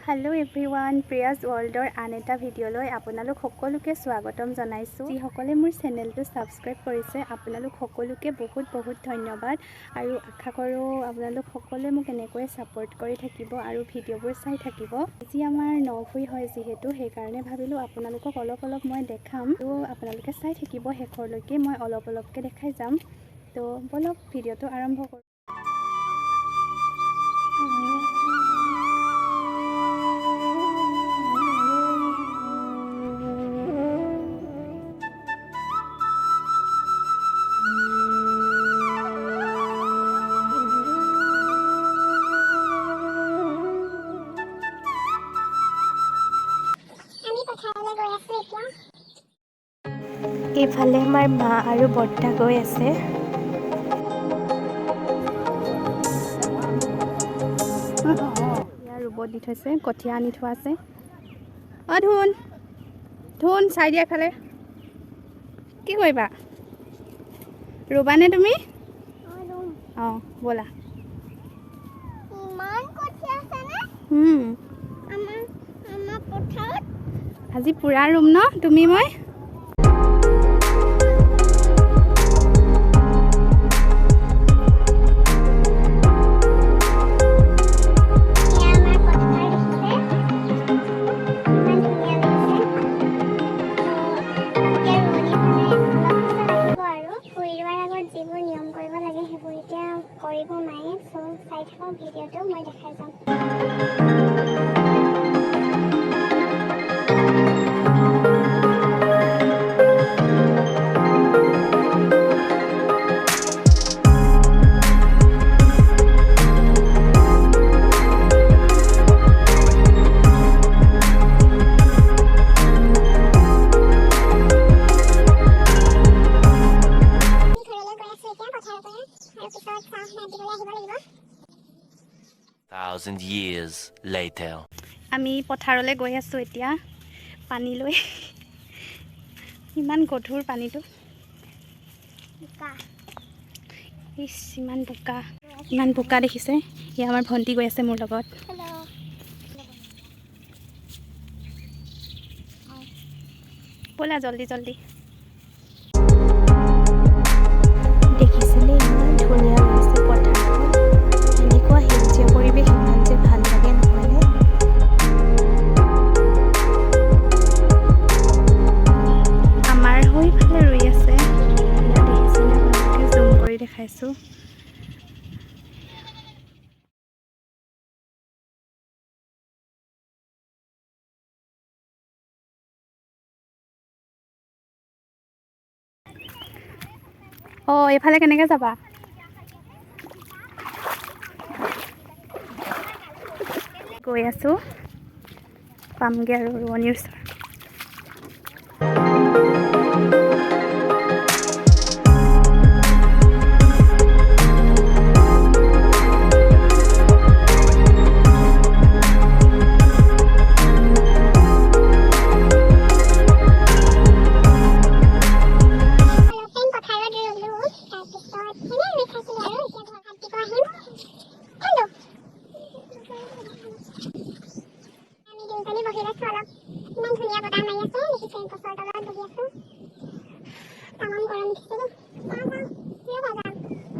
Hello' everyone, প্ৰিয়াজ ৱৰ্ল্ডৰ আন এটা ভিডিঅ'লৈ আপোনালোক সকলোকে স্বাগতম জনাইছোঁ। যিসকলে মোৰ চেনেলটো ছাবস্ক্ৰাইব কৰিছে, আপোনালোক সকলোকে বহুত বহুত ধন্যবাদ আৰু আশা কৰোঁ আপোনালোক সকলোৱে মোক এনেকৈয়ে ছাপোৰ্ট কৰি থাকিব আৰু ভিডিঅ'বোৰ চাই থাকিব। আজি আমাৰ নভুই হয় যিহেতু, সেইকাৰণে ভাবিলোঁ আপোনালোকক অলপ অলপ মই দেখাম। তো আপোনালোকে চাই থাকিব শেষৰলৈকে, মই অলপ অলপকৈ দেখাই যাম। তো ব'লক, ভিডিঅ'টো আৰম্ভ কৰোঁ। আমি পথাৰলৈ গৈ আছোঁ এতিয়া। এইফালে আমাৰ মা আৰু বৰ্তা গৈ আছে। ইয়াৰ ৰুব দি থৈছে, কঠীয়া আনি থোৱা আছে। অ ধুন ধুন, চাই দিয়া এফালে। কি কৰিবা? ৰুবানে তুমি? অঁ, ব'লা। ইমান কঠীয়া আছেনে আমাৰ আমাৰ পথাৰত? আজি পূৰা ৰুম ন, তুমি মই? এয়া আমাৰ পথাৰ, দেখিছে? ইমান ধুনীয়া লাগিছে। তো এতিয়া ৰোৱনীসকলে অলপ পিছত আহিব আৰু ভূঁই ৰোৱাৰ আগত যিবোৰ নিয়ম কৰিব লাগে, সেইবোৰ এতিয়া কৰিব মায়ে। চ' চাই থাকক ভিডিঅ'টো, মই দেখাই যাম। আমি ঘৰলৈ গৈ আছোঁ এতিয়া পথাৰৰ পৰা আৰু পিছত চাহ ভাত দিবলৈ আহিব লাগিব। Thousand years later. আমি পথাৰলৈ গৈ আছোঁ এতিয়া পানী লৈ। ইমান গধুৰ পানীটো। বোকা। ইছ, ইমান বোকা, ইমান বোকা, দেখিছে? এয়া আমাৰ ভণ্টি গৈ আছে মোৰ লগত। হেল্ল'। ব'লা, জল্দি জল্দি। দেখিছেনে, ইমান ধুনীয়া লাগিছে পথাৰখন? এনেকুৱা সেউজীয়া পৰিৱেশ ইমান যে ভাল লাগে, নহয়নে? আমাৰ সেইফালে ৰুই আছে। এয়া দেখিছেনে আপোনালোকে? জুম কৰি দেখাইছোঁ। অঁ, এইফালে কেনেকৈ যাবা? গৈ আছোঁ, পামগৈ আৰু ৰোৱনীৰ ওচৰ। অলপ টাইম পথাৰত ৰুলোঁ, তাৰপিছত এনেই ৰুই থাকিলোঁ আৰু এতিয়া ঘৰত ভাত দিব আহিম। হেল্ল'। আমি দুয়োজনী বহি লৈছোঁ অলপ। ইমান ধুনীয়া বতাহ মাৰি আছে, দেখিছে? গছৰ তলত বহি আছোঁ। তামাম গৰম উঠিছে দেই। যাওঁ যাওঁ, ৰ'বা, যাওঁ,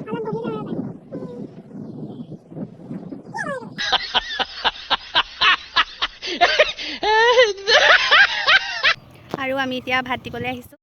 অলপ বহি লওঁ, ৰ'বা। কি হয় এইটো? আৰু আমি এতিয়া ভাত দিবলৈ আহিছোঁ।